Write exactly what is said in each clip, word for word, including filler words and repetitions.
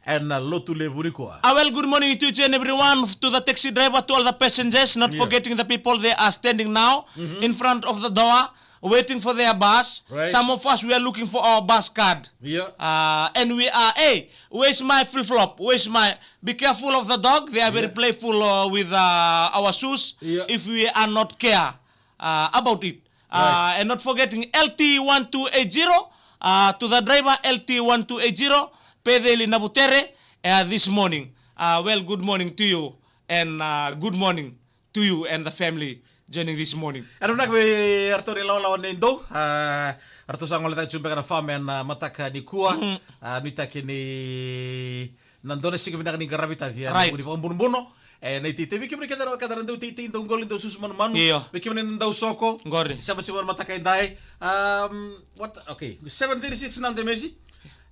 ena Lotulevu nikua. Ah, well, good morning to each and everyone, to the taxi driver, to all the passengers, not forgetting the people they are standing now in front of the door, waiting for their bus. Right. Some of us, we are looking for our bus card. Yeah. Uh, and we are, hey, where's my flip-flop? Where's my, be careful of the dog. They are very playful, uh, with, uh, our shoes. Yeah. If we are not care, uh, about it. Uh, and not forgetting L T one two eight zero, uh, to the driver, L T one two eight zero, Peceli Navutere, uh, this morning. Uh, well, good morning to you, and, uh, good morning to you and the family joining this morning. Era vinaka vei ratou na ilawalawa ni dou, uh, ratou sa gole tiko beka na farm ena mataka nikua, uh, nuitaki ni na dua na siga vinaka ni qaravi tavi, e, right, na vuku ni vakabunobuno. E, na iteitei vei kemuni kece na, kece na dau teitei, dau qoli, dau susu manumanu. Io. Vei kemuni na dau soko. Qori. Sema, sema na mataka edai. Um, what? Okay. Seven thirty-six na demesi.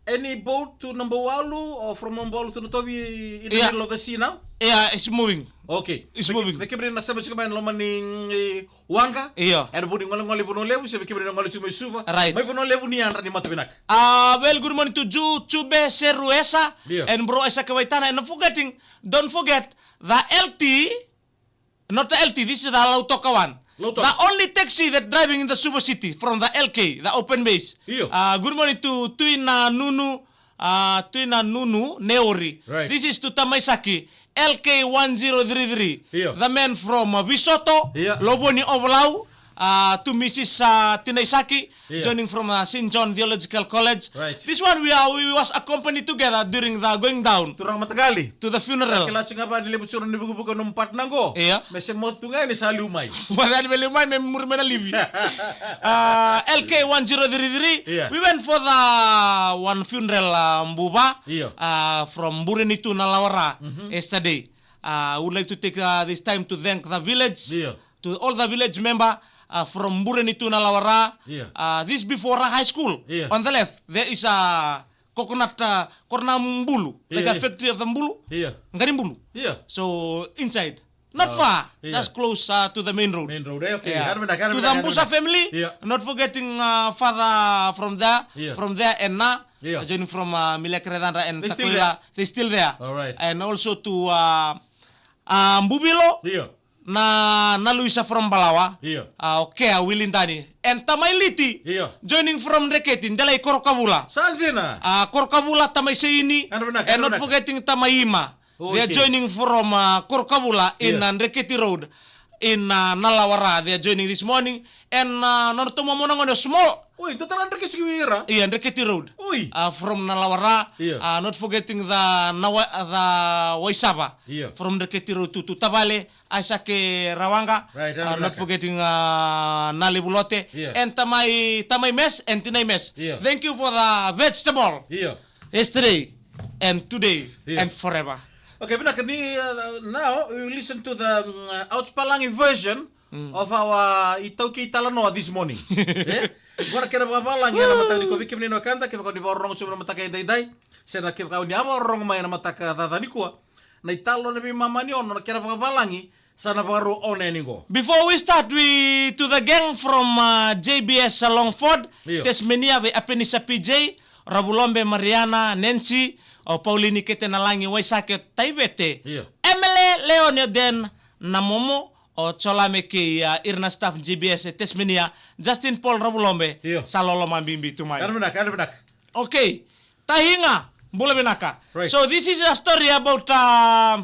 Any boat to Nambawalu or from Nambawalu to Natovi in the, yeah, middle of the sea now? Yeah, it's moving. Okay. It's moving. Vei kemuni na sema tiko mai na loma ni, e, waqa. Io. Ena vuku ni golegole i Vanua Levu, se vei kemuni na gole tiko mai Suva. Right. Mai Vanua Levu ni yadra, ni mata vinaka. Ah, well, good morning to Ju, Jube, Seru, Esa, io, and bro Isaac Waitana. And not forgetting, don't forget, the L T, not the L T, this is the Lautoka one. Lautoka. The only taxi that driving in the Suva city from the L K, the open base. Io. Ah, good morning to Tuina Nunu, uh, Tuina Nunu Neori. Right. This is to Tamaisaki, L K one zero three three. Io. The man from, uh, Visoto, io, Lovoni Ovalau, uh, to Missus, uh, Tinaisaki, io, joining from, uh, Saint John Theological College. Right. This one we are, we was accompanied together during the going down. Turaga mataqali. To the funeral. Kila tiko ga vaka ni levu tiko na ni vukavuka nomu partner qo. Io. Me se moce tu ga ni sa liu mai. Vata ni me liu mai, me muri mai na livi. Uh, L K one zero three three. Io. We went for the one funeral, uh, buva, io, uh, from Burenitu Nalawara, mhm, yesterday. Uh, I would like to take, uh, this time to thank the village, io, to all the village member, uh, from Burenitu Nalawara. Io. Uh, this before Ra High School. Io. On the left, there is a coconut, uh, corner bulu, io, like a, io, factory of the bulu. Io. Qari bulu. Io. So, inside. Not, uh, far, io, just close, uh, to the main road. Main road, eh? Okay. Io. Ena vinaka, ena vinaka, ena vinaka. To the Busa family, io, not forgetting, uh, father from there, io, from there and Na, io, uh, joining from, uh, Milekere Cadra and Takuila. They still there. All right. And also to, uh, uh, Buvilo, io, na, na Luisa from Balawa. Io. Uh, okay, Wilindani. And Tamailiti, io, joining from Dreketi, Delai Korokavula. Sa dina. Uh, Korokavula, Tamaiseini. Ena vinaka, ena vinaka. And not forgetting Tamaima. They are, okay, joining from, uh, Korokavula in, yeah, uh, Dreketi Road in, uh, Nalawara. They are joining this morning. And, uh, na nodratou momo na gone o Small. Oi, dou tara Dreketi ki vei ira? Yeah, Dreketi Road. Oi. Uh, from Nalawara. Yeah. Uh, not forgetting the Nawa-, the Waisava. Yeah. From Dreketi Road to, to Tavale, Isaac Rawaqa. Right, right, uh, right, not forgetting, uh, Nalevulote. Yeah. And Tamai, Tamai Mes and Tinai Mes. Yeah. Thank you for the vegetable. Yeah. Yesterday and today, yeah, and forever. Okay, vinaka ni, uh, now we listen to the, um, uh, Ouch Palagi version, mm, of our, uh, iTaukei Talanoa this morning. Eh? Qo na kena vakavalagi ena mataka nikua, vei kemuni na wekada, kevaka ni vakarorogo tiko ena mataka edaidai, se na kevaka ni a vakarorogo mai ena mataka caca nikua, na italanoa na veimama ni ono, na kena vakavalagi, sa na vakarau o na yani qo. Before we start, we to the gang from, uh, J B S Longford, io, Tasmania, vei Apenisa P J, Ravulobe Mariana, Nancy, o Paulini Ketenalagi, Waisake Taivete, io, Emily Leone Den, Namomo, o Jolame kei, uh, ira na staff J B S Tasmania, Justin Paul Ravulobe, io, sa loloma bibi tu mai. Ena vinaka, ena vinaka. Okay, tahiga, bula vinaka. Right. So this is a story about, uh,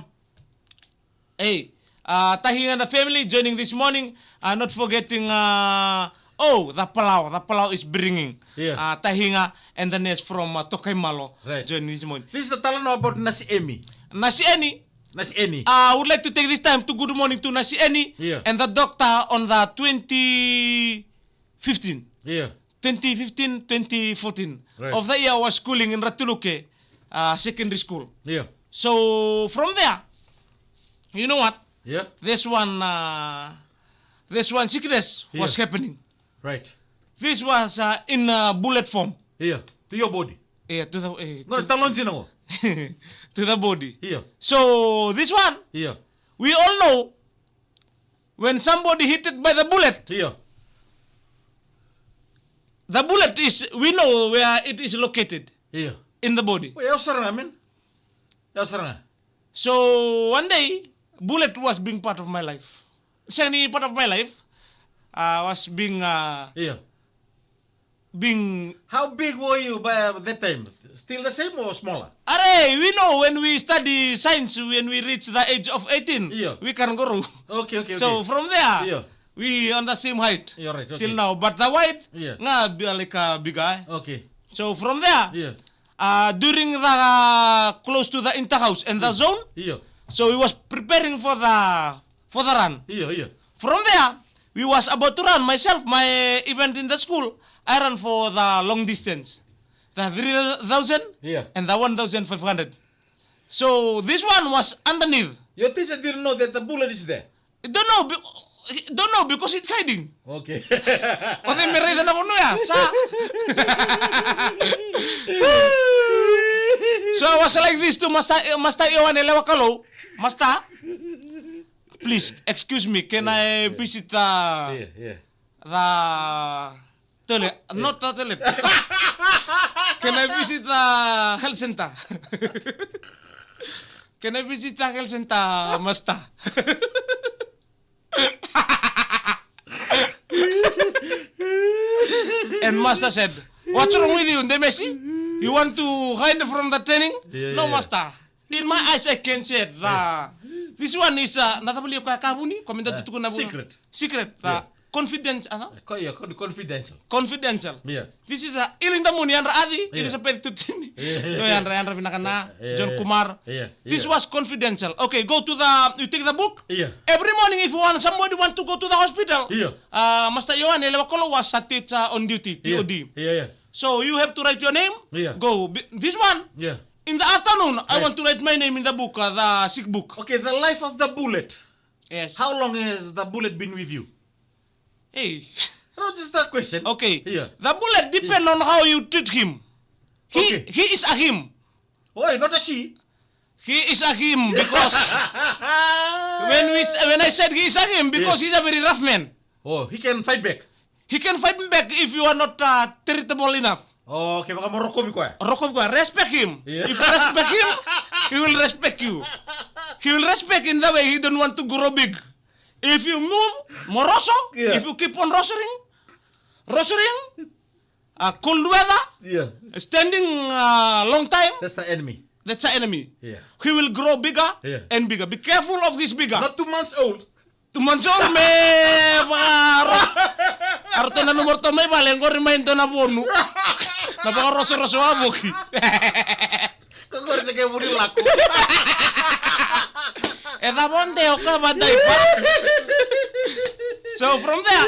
Hey, uh, tahiga and the family joining this morning. Uh, not forgetting, uh, oh, the Palau. The Palau is bringing, yeah, uh, tahiga and the nurse from, uh, Tokaimalo, right, joining this morning. This is the talanoa about Nasi Emi. Nasi Eni. Nasi Eni. Uh, I would like to take this time to good morning to Nasi Eni, yeah, and the doctor on the twenty fifteen. Yeah. Twenty fifteen, twenty fourteen. Right. Of the year I was schooling in Ratu Luke, uh, secondary school. Yeah. So from there, you know what? Yeah. This one, uh, this one sickness was, yeah, happening. Right. This was, uh, in, uh, bullet form. Yeah. To your body. Yeah, to the, uh, no, to, talon sina. To the body. Yeah. So this one, yeah, we all know when somebody hit it by the bullet, yeah, the bullet is, we know where it is located, yeah, in the body. Wait, how sorry, I mean? Io, sara ga. So one day, bullet was being part of my life. Sega ni part of my life. Uh, was being, uh, Io. being How big were you by that time? Still the same or smaller? Are, we know when we study science, when we reach the age of eighteen, Io. we can grow. Okay, okay, So okay. from there, Io. we on the same height You're right, okay. till now. But the weight, Io. nga be like a big guy. Okay. So from there, Io. uh, during the, uh, close to the inter house and the zone, Io. so we was preparing for the for the run. Io, io. From there, we was about to run myself, my event in the school. I ran for the long distance. The three thousand Io. and the one thousand five hundred. So this one was underneath. Your teacher didn't know that the bullet is there. Don't know, be- don't know because it's hiding. Okay. O cei me raica na vanua ya, sa. So I was like this to Master, Master Ioane Lewakalou. Master, please, excuse me, can I visit the, Yeah, yeah. the toilet? Not the toilet. Can I visit the health center? Can I visit the health center, Master? And Master said, "What's wrong with you, Demesi? You want to hide from the training?" Yeah, No, yeah. Master. In my eyes, I can say it. The, this one is, uh, na tavali ko ya ka vuni, ko meda Uh, tutuku na vuni. secret. Secret. The Yeah. confidence, uh, Co- yeah, con- confidential. confidential. Yeah. This is a Ilinda Muni, yadra Aci, Yeah. Elizabeth Tutini. Yeah. Yo, yadra, yadra vinaka na, Yeah, John yeah. Kumar. Yeah, This yeah. was confidential. Okay, go to the, you take the book. Yeah. Every morning, if you want, somebody want to go to the hospital, Yeah. uh, Master Ioane Lewakalou was a teacher on duty, Yeah. T O D. Yeah, yeah. So you have to write your name. Yeah. Go. Be- This one, Yeah. in the afternoon, I Right. want to write my name in the book, uh, the sick book. Okay, the life of the bullet. Yes. How long has the bullet been with you? Hey. No, just that question. Okay. Yeah. The bullet depend on how you treat him. He Okay. he is a him. Why not a she? He is a him because when we s- when I said he is a him because Yeah. he's a very rough man. Oh, he can fight back. He can fight me back if you are not, uh, treatable enough. Oh, okay, vakamorokovi koya. Rokovi koya, respect him. Yeah. If you respect him, he will respect you. He will respect in the way he don't want to grow big. If you move, moroso, Yeah. if you keep on rosering, rosering, uh, cold weather, Yeah. standing, uh, long time, That's the enemy. that's the enemy. Yeah. He will grow bigger Yeah. and bigger. Be careful of his bigger. Not two months old. Tumanjor me varo. Aro tena numero to mai vale ngori mai dona vonu. Na vakaroso roso avoki. Ko ngori se ke vuri lako. E da vonde o ka vadai pa. So from there,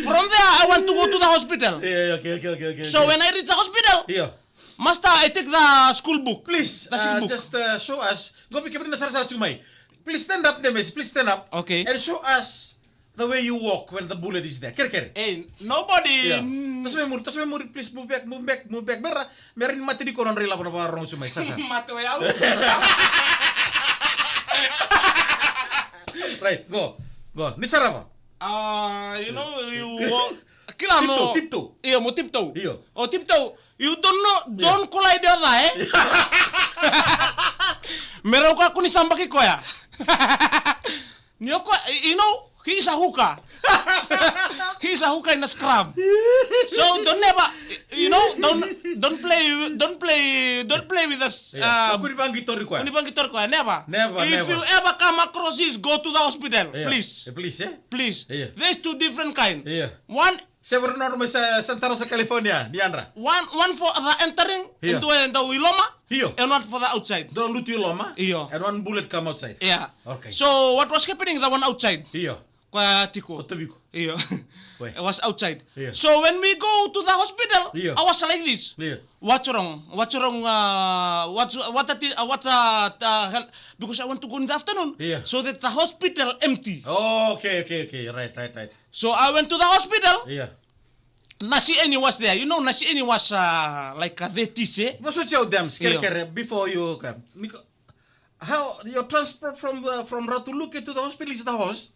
from there I want to go to the hospital. Yeah, yeah, okay, okay, okay, okay. So okay. when I reach the hospital, Yeah. Master, I take the school book. Please, The sick uh, book. just uh, show us. Go pick up the sarasara to my. Please stand up, Nemes. Please stand up. Okay. And show us the way you walk when the bullet is there. Kere, kere. Hey, nobody. Yeah. Toso mai muri, toso mai muri, please move back, move back, move back. Mera, mera ni mate ni ko na rai lava na vakarorogo tu mai, sasa. Mate o yau. Right, go, go. Ni sarava. Ah, you know, you walk. Kila mo. Tiptoe, tiptoe. Io, mo tiptoe. Io. O tiptoe. You don't know, don't collide the other, eh? Mera o ka kuni sambaki koya. Ni o koya, you know, he is a hooker. He is a hooker in a scrum. So don't never, you know, don't don't play, don't play, don't play with us. Yeah. Um, Kuni vangi tori koya. Kuni vangi tori koya, never. Never, If never. you ever come across this, go to the hospital, Yeah. please. Eh, please, eh? Please. Yeah. There's two different kind. Yeah. One Severo na mai sa Santa Rosa, California, ni yadra. One, one for the entering, Io. and two and the iloma, Io. and one for the outside. Dua lutu iloma, Io. and one bullet come outside. Yeah. Okay. So what was happening, the one outside? Io. Kwa tiko. Kotoviko. Io. Where? It was outside. Io. So when we go to the hospital, Io. I was like this. Io. What's wrong? What's wrong? Uh, what's, what, uh, what's, uh, uh, hel- because I want to go in the afternoon, Io. so that the hospital empty. Oh, okay, okay, okay. Right, right, right. So I went to the hospital. Yeah. Nasieni was there. You know, Nasieni was, uh, like, uh, the tise. Vosoti au, Dems, kere, Yeah. kere, before you come. Niko, how your transport from the, from Ratu Luke to the hospital is the horse?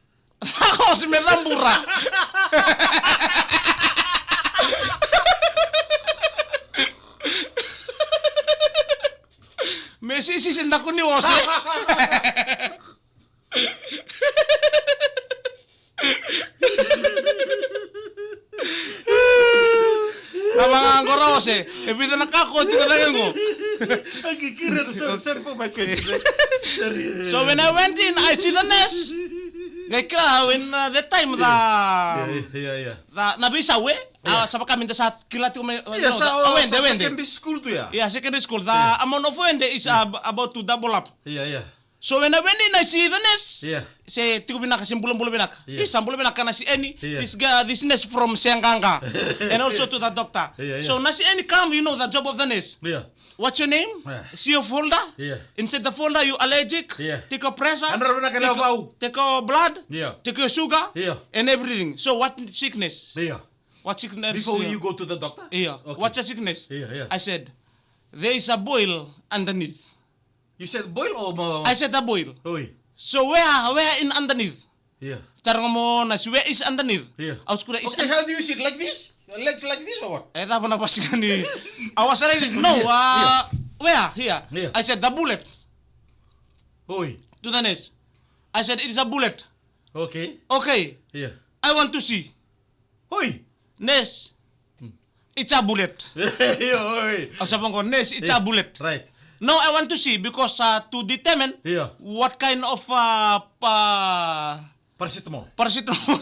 Horse me cabura. Me sisisi na kuni ose. Na vagagora ose. E vica na ka ko tiko cake qo. Okay, carry on. Sorry, sorry for my question. Sorry. So when I went in, I see the nurse. Qai kila when, uh, that time the, Yeah, yeah, yeah. the, na veisau e. Ah, sa vaka me da sa kila tiko mai, you know, Sa the, oh, wende, sa wende. Secondary school tu ya. Yeah, secondary school. The amount of wende is ab- about to double up. Yeah, yeah. So when I went in, I see the nurse. Yeah. Se tiko vinaka, se bulabula vinaka. Yeah. Isa bula vinaka na si Eni. Yeah. This guy, this nurse from Seaqaqa. And also to the doctor. Yeah, yeah. So na si Eni come, you know the job of the nurse. Yeah. What's your name? Yeah. See your folder. Yeah. Inside the folder, you allergic. Yeah. Take your pressure. Andra vinaka Take, na vau. take your blood. Yeah. Take your sugar. Yeah. And everything. So what sickness? Yeah. What sickness? Before Yeah. You go to the doctor? Yeah. Okay. What's your sickness? Yeah, yeah. I said, there is a boil underneath. You said boil or mo- I said a boil. Oi. So where, where in underneath? Yeah. Taroga mo nasi, where is underneath? Yeah. Au skura is Okay, how do you sit? Like this? Your legs like this or what? E cava na vasigani? I was like this. No, uh, where? Here. Yeah. I said the bullet Oi. to the nurse. I said it is a bullet. Okay. Okay. Yeah. I want to see. Oi. Nurse. It's a bullet. Yeah, oi. Au sa vaqo, nurse, it's a bullet. Right. No, I want to see because, uh, to determine Yeah. What kind of, uh, uh, Paracetamol. Paracetamol.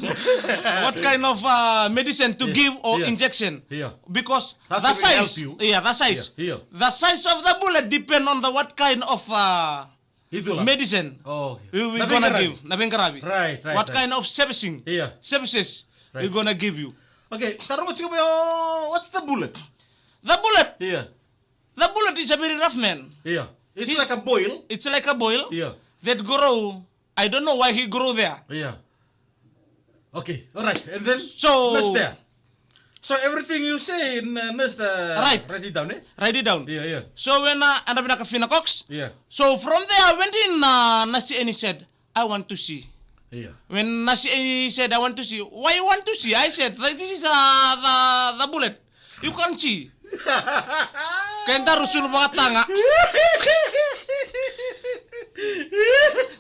What kind of, uh, medicine to give or Yeah. Injection. Yeah. Because That the will help size, you. Yeah, the size. Yeah, yeah. The size of the bullet depend on the what kind of, uh, Idula. Medicine. Oh, okay. We, we Na gonna veiqaravi. Give. Na veiqaravi. Right, right, What right. Kind of servicing? Yeah. Services. Right. We gonna give you. Okay, taroga tiko mai, oh, what's the bullet? The bullet. Yeah. The bullet is a very rough man. Yeah. It's He's- like a boil. It's like a boil. Yeah. That grow. I don't know why he grow there. Yeah. Okay, all right. And then So- Nurse there. So everything you say in, uh, Nurse there, Right. Write it down, eh? Write it down. Yeah, yeah. So when, uh, ena vinaka Fina Cox. Yeah. So from there I went in, uh, na si Eni said, I want to see. Yeah. When na si Eni said, I want to see. Why you want to see? I said, this is, uh, the, the bullet. You can't see. Keda rusulu vakataga.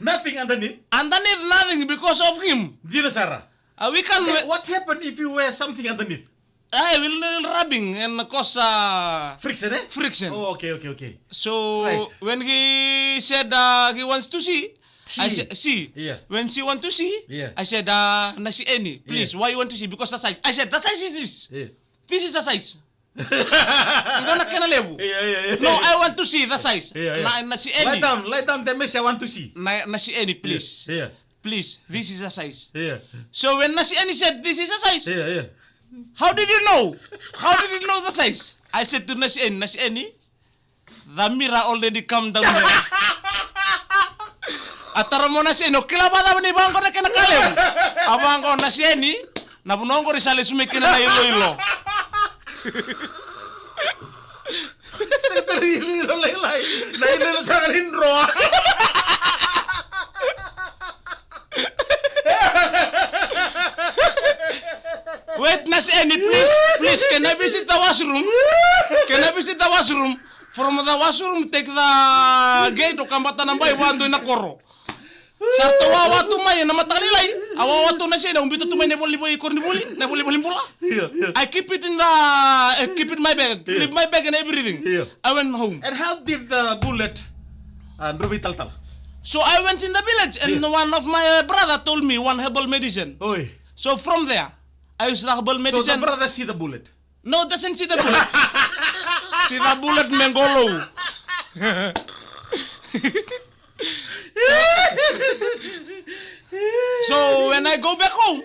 Nothing underneath. Underneath nothing because of him. Dina sara. Uh, we can. Okay, what happened if you wear something underneath? I will rubbing and cause, uh, Friction, eh? Friction. Oh, okay, okay, okay. So Right. When he said, uh, he wants to see, I She. Said, see. Yeah. When she want to see, Yeah. I said, uh, na si Eni, please, Yeah. Why you want to see? Because the size. I said, the size is this. Yeah. This is the size. Qo na kena levu. Yeah, yeah, yeah. No, I want to see the size. Yeah, yeah. Na, na si Eni. Lie down, lie down, the message, I want to see. Na, na si Eni, please. Yeah. Please, this is a size. Yeah. So when na si Eni said, this is a size. Yeah, yeah. How did you know? How did you know the size? I said to na si Eni, na si Eni, the mirror already come down there. A taro mo na si Eni, o kila vacava ni vaqo na kena ka levu. A vaqo na si Eni, na vanua qori sa lesu mai kina na iloilo. Sa tari iloilo lailai. Na iloilo sa ni droa. Wait, na si Eni, please, please, can I visit the washroom? Can I visit the washroom? From the washroom, take the gate, o kabata na bai, vado ina koro. Sa ratou wawa tu mai ena mataka lailai. A wawa tu na si Eni, a ubi tu mai na ivola ni koronivuli, na ivola ni bula. Yeah, yeah. I keep it in the, I keep it in my bag. Yeah. Leave my bag and everything. Yeah. I went home. And how did the bullet, uh, drove it, talatala? So I went in the village and Yeah. One of my brother told me one herbal medicine. Oi. So from there, I use the herbal So medicine. The brother see the bullet. No, doesn't see the bullet. See the bullet me qo lou. So when I go back home,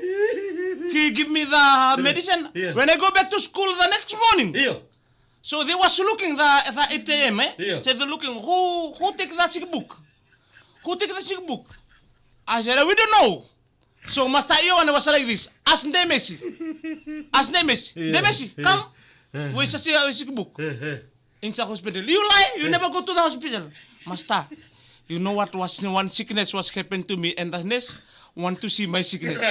he give me the medicine. Yeah. When I go back to school the next morning, Yeah. So they was looking the, the eight a.m., eh? Yeah. So they looking, who, who take the sick book? Who take the sick book? I said, we don't know. So Master Ioane was like this. Ask Demesi. Ask Demesi. Yeah, Demesi, yeah. Come. Yeah. Where's the sick book? Yeah, yeah. Inside hospital. You lie. You never go to the hospital. Master, you know what was one sickness was happened to me and the nurse want to see my sickness.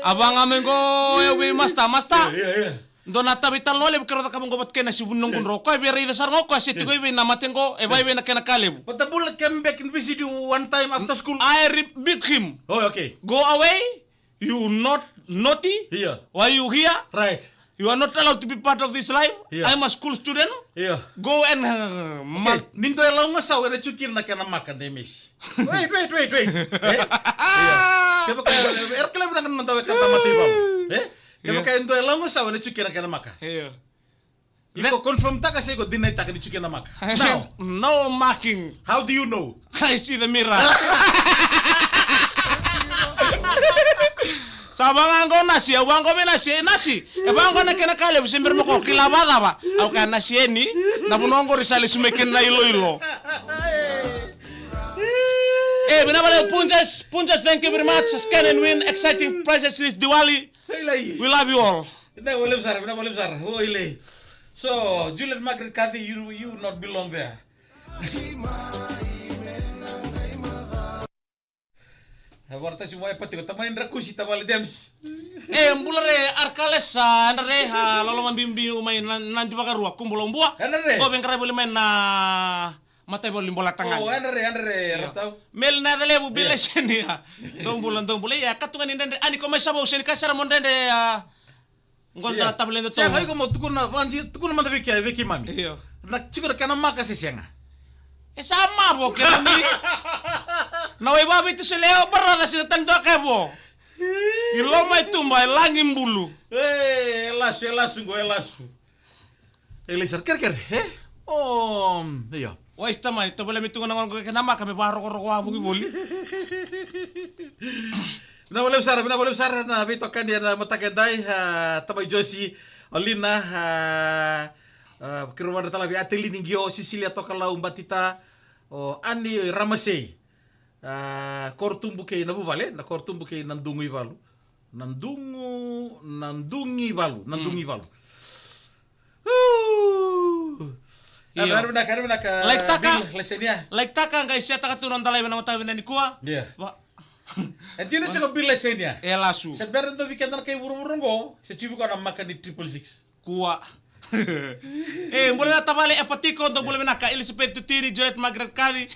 Abang amengo, eh, we master, master. Yeah, yeah. Dua na tavi tale na levu keirau cakava qo vata kei na sivu ni noqu dro. O koya via raica sara ga o koya se tiko i vei na mate qo, e vei na kena ka levu. But the bullet came back and visit you one time after school. I rebuke him. Oh, okay. Go away. You not naughty. Here. Why you here? Right. You are not allowed to be part of this life. Yeah. I'm a school student. Yeah. Go and, uh, mal- Ni dua e lau ga sau ena tiko kina na kena maka, Demesi. Wait, wait, wait, wait. Eh? Yeah. Kevaka, era kila vinaka na dau e kata mata i valu. Eh? Kevaka e dua e lau ga sau ena tiko kina na kena maka. Yeah. Iko confirm taka se iko deny taka ni tiko kina na maka? I said, now, no marking. How do you know? I see the mirror. Sa vaqo nasi, au vaqo me nasi, e nasi. E vaqo na kena ka levu se bera me ko kila vacava. Au kaya nasi eni, na vanua qori sa lesu mai kina na iloilo. Eh, vinaka vakalevu Punjas, Punjas, thank you very much. Scan and win, exciting prizes this Diwali. Hey, lai. We love you all. Vinaka vakalevu sara, vinaka vakalevu sara. Oi, lai. So, Juliet Margaret Cathy, you, you not belong there. E vara tasi mai pati ko tamani Drakusi tavale James. E, bula re Arcales, a, yadra re, a, loloma bibi mai na, Nadi Vakarua, Kubula Ubua. Yadra re. Ko veiqaravi voli mai na matai voli bola tagane. O, yadra re, yadra re, yadra tau. Mel na yadra levu, bila seni, a. Dou bula, dou bula. Ia, katuga ni dredre, ani ko mai sa vou seni ka sara mo dredre, a. Qo na tavuleda tou. Sega, iko mo tukuna, vanji, tukuna mada vei ke, vei keimami. Io. Na tiko na kena maka se sega? E sa mavo kemuni. Na wai vaviti se leo, brother, se tani toka e vo. I loma i tuba, e lagi bulu. E, e lasu, e lasu qo, e lasu. E lai sara, kerekere, e? O, io. Wai tamai, tovolea me tukuna qo na kena maka me varokoroko a vuki voli. Vinaka vakalevu sara, vinaka vakalevu sara na veitokani ena mataka edai, a, tamai Josi, o Lina, a, a, keirau vadra tale vei Atelini Qio, Sisilia Tokalau Batita, o Ani Ramasei, a, koro tubu kei na vuvale, na koro tubu kei na dugu i valu. Na dugu, na dugu i valu, na dugu i valu. Io. Era vinaka, era vinaka. Like taka. Bill Lesenia. Like taka, qai share taka tu na noda live ena mataka vinaka nikua. Ia. Va- E dina tiko Bill Lesenia. E lasu. Se bera dua vei keda na kai vuravura qo, se tiko vei koya na maka ni triple six. Kua. E, bula vinaka tavale, e patiko, dou bula vinaka, Elizabeth Tutini, Joet Margaret Kavi.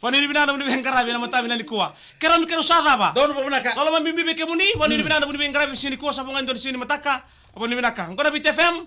Vanuinui vinaka na vuni veiqaravi ena mataka vinaka nikua. Keirau mi keirau sa cava. Donu vinaka. Loloma bibi vei kemuni, vanuinui vinaka na vuni veiqaravi siga nikua, sa vo ga e dua na siga ni mataka. Vanuinui vinaka. Qo na Viti F M.